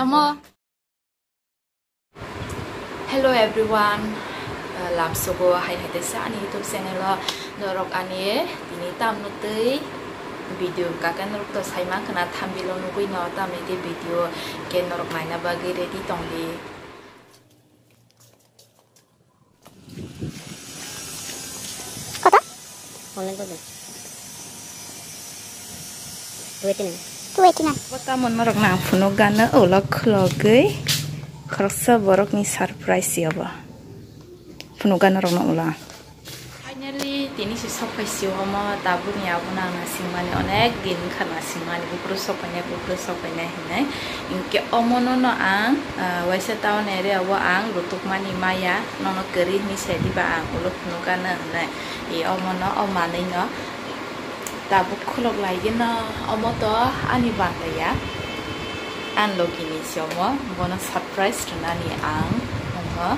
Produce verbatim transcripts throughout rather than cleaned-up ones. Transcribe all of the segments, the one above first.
Omo. Hello everyone, uh, lamsogo hai hai teisa ani YouTube channel o norok ani tini tamno tei video kaka norok to saima khna thumbnail o nugui no tamni tei video ke norok naina bagwi ready tongdi. Koto? Online ko dun. Two eighty nine. Two eighty nine. Bo tamon norok na phunuk gana ulo khulogwi khoroksa borok ni surprise yabo. Phunuk gana rok no ulo. Finally, tini se sok phai si omo tabuk ni abo nang na singmani onek din kha na singmani buphuru sok phainai buphuru sok phainai hinwi. Hinkhe omo no no ang, ah, waisa town area o ang rutuk mani maya nono kwrwi hinwi sai diba ang ulo phunuk gana hinwi. E omo no o manwi no. Tabuk khulok laigeno omo to ani bangla ya. Ang logi ni se omo, bono surprise rwnani ang omo.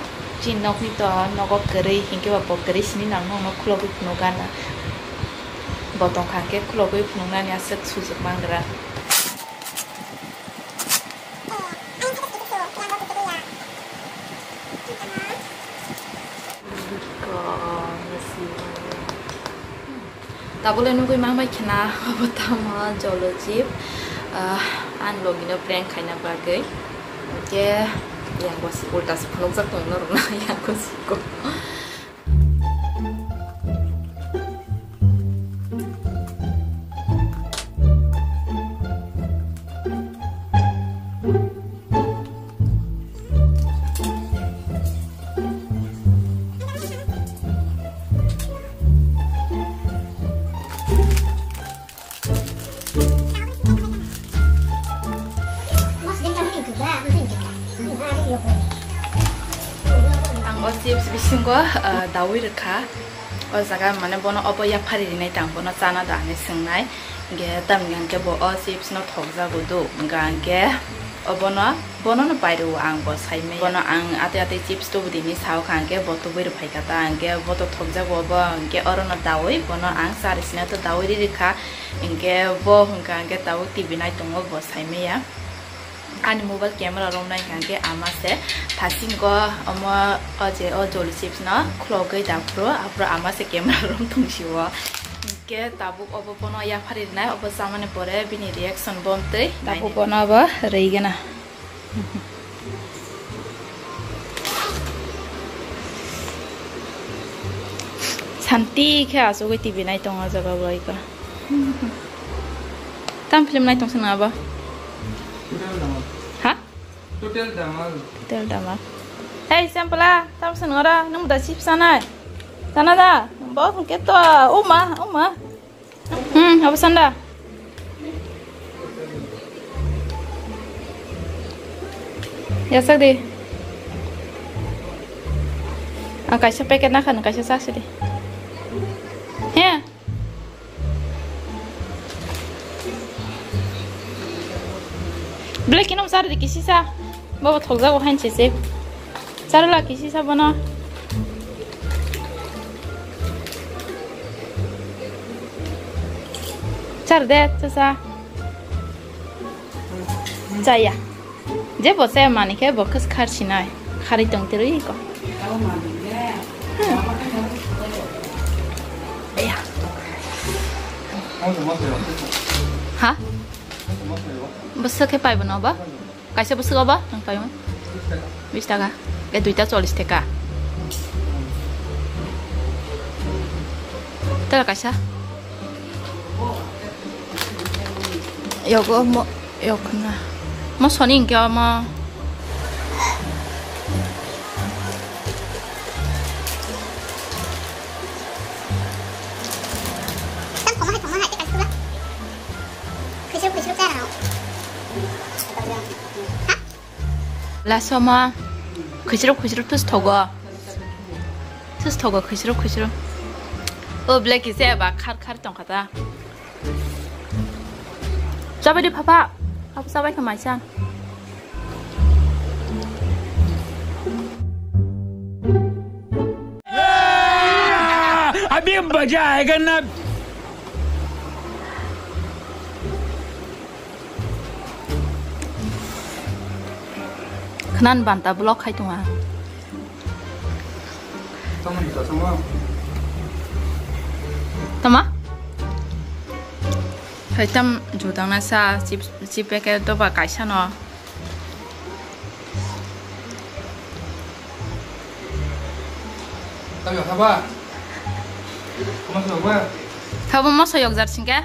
Chini nokni to nogo kwrwi hinkhe ba bo kwrwi sini nang nokno khulogwi phunuk gana. Bo tongkha hinkhe khulogwi phunuknani aswk sujuk mangra. Tabole nugui ma bai khna obo tamo jolo chip, ah, ang logi no prank khaina bagwi. Hwnkhe yang bo si ulta se phunukjak tong norok no yang bo si ko. Ang o chips bisingo, ah, dawi rwkha. O jaga mane bono obo yaphari rinai tang bono chana da hinwi swngnai. Hwnkhe tamni hwnkhe bo o chips no thokjago do. Hwnkha hwnkhe obono, bono no pai rwo ang bo saimaya. Bono ang atwi atwi chips tubudini sao kha hwnkhe bo tubui rwphai kha ta hwnkhe bo to thokjago obo hwnkhe oro no dawi bono ang chari sina to dawi ri rwkha. Hwnkhe bo hwnkha hwnkhe tabuk T V nai tongo bo saimaya. Ani mobile camera rom nai hwnkha hwnkhe ama se thasingo omo o je o joli chips no khulogwi da phuru aphuru ama se camera rom tong si o. Hwnkhe tabuk obo bono yaphari rinai obo chamani pore bini reaction bo twi tabuk bono obo rwi gana. Santi khe asugwi T V nai tongo o jaga o bai kha. Tam film nai tong swngo abo? Total Dhamal. Ha? Total Dhamal. Total Dhamal. Hey, Sampla, tam swngo ra, nwng da chips chanai? Chana da? Bo hwnkhe to, uma, uma. Hmm, abo sanda. Yasak di. Ah, kaisa packet nakha, kaisa chasi di. He. Black kino char di kisisa. Bobo thokjago hain se se. Charwla kisisa bono. Char de, chasa. Chaya. Je bo chaya mani khe bo khas khar sinai. Khari tong tirwi ko. Aya. Ha? Bwswk khe pai bono ba? Kaisa bwswk obo nang paimani? Bish taka. E duita chollish taka. Tela kaisa. Yogo mo, yok na. Mo soni hwnkhe omo. Tang koma hai koma hai teka sula. Khwchwrwk khwchwrwk cha rao. Ha? Last o ma khwchwrwk khwchwrwk thus thogo. Thus thogo khwchwrwk khwchwrwk. O black kisa ba khar khar tongkha ta. Chabai de papa. Papa chabai kha maisa. अभी मजा आएगा ना। Nan banta block khai tonga. Tama ni to tama. Tama? Hai tam jutang na sa chip, chip packet to ba kaisa no. Tama khaba. Tama khaba. Khaba moso yok jar singke.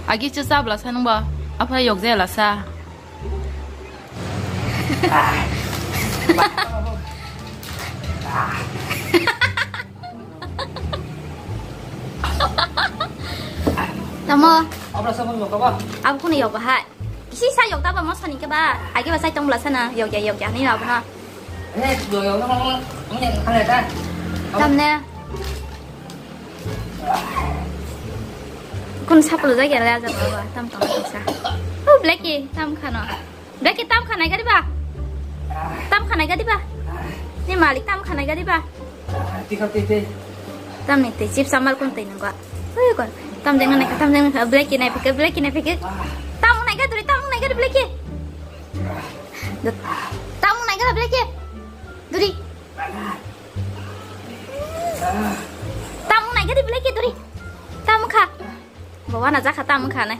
Agi cha cha bla sa nungba. Apa yok jela sa. Tamo. Abra sa mo yok ba? Ab kuno yok ba hai. Kisi sa yok ta ba mo sani ke ba. Agi ba sai tong bla sana yok ya yok ya ni ba na. Eh, yok yok no no. Mo ni kan ta. Tamne. Kun saplo jagya le aja baba, tam tong sa. Oh, Blackie, tam khano. Blackie, tam khanai gadi ba? Tam khanai gadi ba? Ni malik tam khanai gadi ba? Tikha tete. Tam ni te chips amal kun te nangwa. Oi kon. Tam jeng nai, tam jeng nai, Blackie nai pike, Blackie nai pike. Tam nai ga duri, tam nai ga Blackie. Tam nai ga Blackie. Duri. Tam nai gadi Blackie duri. Tam kha. Bawa na jakha tam kha nai.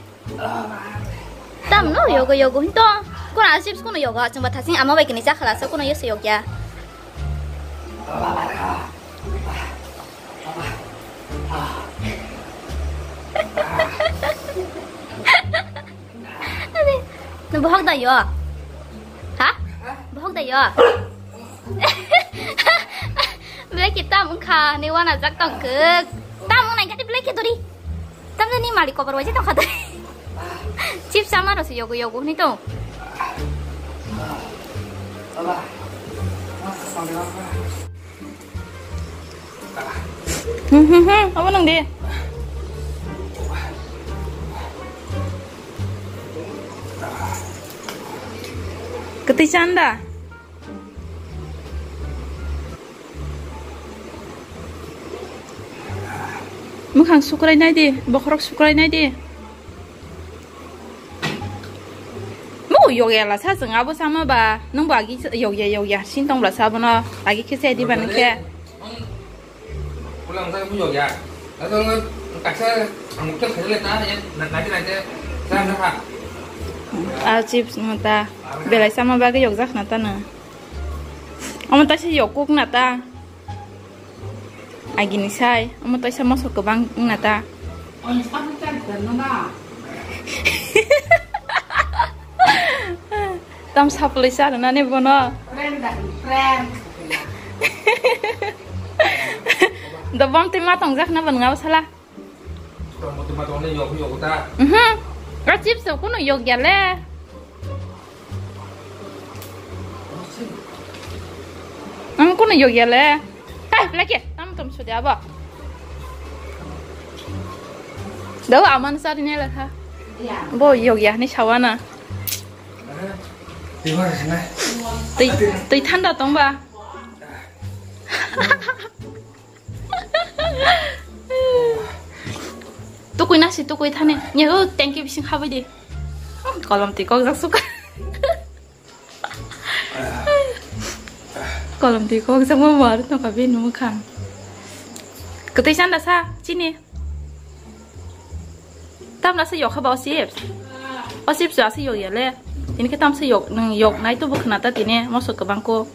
Tam no yogo yogo hinto. Kono chips kono yogo chwngba thasing ama bai kini jakhala sa kono yese yogya. Nung bohok da yo? Ha? Bohok da yo? Blackie tam wngkha, ni wana jak tong kuk. Tam wngnai gadi Blackie dori. Tam ni malik kobar waje tong kha dori. Chips ama rosy yogo yogo ni tong. Hmm, hmm, hmm, apa nang di? Keti chanda. Mukhang sukrai nai di, bokhorok sukrai nai di. Mo yogya la sa chwng abo sama ba, nung bo agi yogya yogya sin tong bla sa bono, agi khe se di ban khe. Pulang sa mo yogya. Ato ngai kasa ang khe khaile ta ya, na na na sa na ha. A chips no ta, belai sama ba ge yog jak na ta na. Amo ta se yok kuk na ta. Agini sai, omo taisa moso kwbang wngna ta. Tam sapuloi sa rwnani bono. Prank da, prank. Da bom tei ma tongjak na bo nwnga sala. Mhm. A chips kuno yok ya le. Ang kuno yok ya le. Hai, Blackie, tam tam sudi abo. Dawa aman sari ne la ha. Bo yok ya ni sawana. Twi, twi thanda tong ba. Tukui nasi tukui thani. Nya o tengki bising habai di. Kolom twi kok jak suka. Kolom twi kok jak mo mar no ka bini mukhang. Kwtwi chanda sa chini. Tamla se yok ha ba o chips. O chips asa yok ya le. Tini khe tam se yok, nung yok nai to bo khna ta tini moso kwbang ko.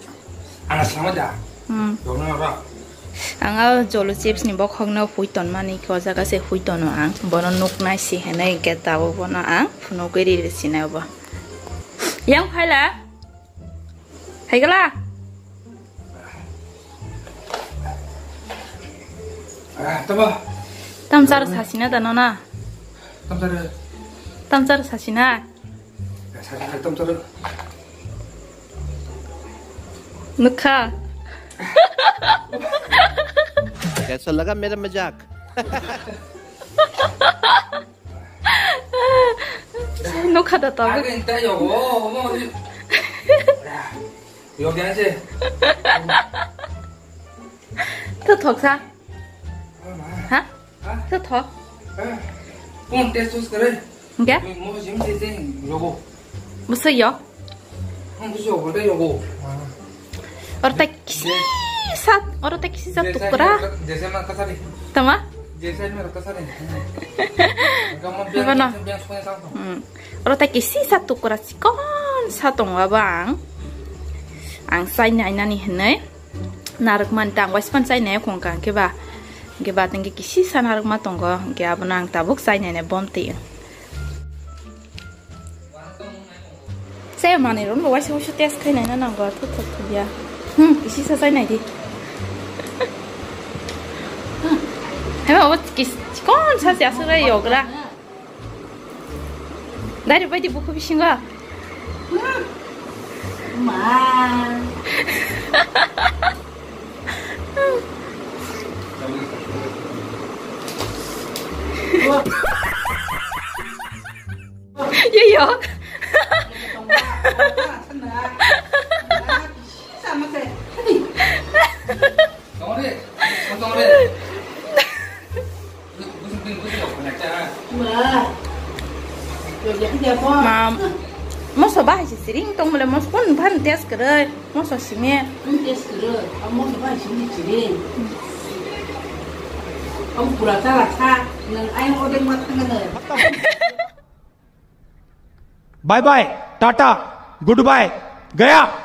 Ana sama da. Hmm. Yok na ba. Ang o jolo chips ni bokhok no hui ton mani ko jaga se hui tono ang. Bono nuk nai si henai ke ta o bono ang. Phunuk ri ri sinai bo. Yang phaila. Haigala. Ah, tama. Tamchar sasina da nona. Tamchar. Tamchar sasina. Sasina tamchar. Nukha. कैसा लगा मेरा मजाक? Nukha da tabuk. Age ta yogo, mo. Yogo ya se. To thok sa. Ha? To thok. Kon test use kare? Hingke? Mo jim se se yogo. Bwswk yo? Ang bwswk yo, hwnkhe yogo. Oro tai kisi sa, oro tai kisi sa tukra. Tama? Hwnkhe no. Hmm. Oro tai kisi sa tukra chikon sa tongo abo ang. Ang chainai nani hinwi. Narwkmani tang waisa phano chainai khongkha hwnkhe ba. Hwnkhe ba tengkhe kisi sa narwkma tongo. Hwnkhe abono ang tabuk chainai nai bom twi. Saya manwi rok bo waisa waisa test khainai na nango, thuk thuk thuk ya. Hmm, kisi sa chai nai di. Hema, o kis-, chikon sa se aswk rai yogra. Dari bai di buku bisingo. Ma. Ye yok. Mam, moso bahai se siring tong mole, moso kon phan test kere, moso sime. Bye bye, tata, goodbye, gaya.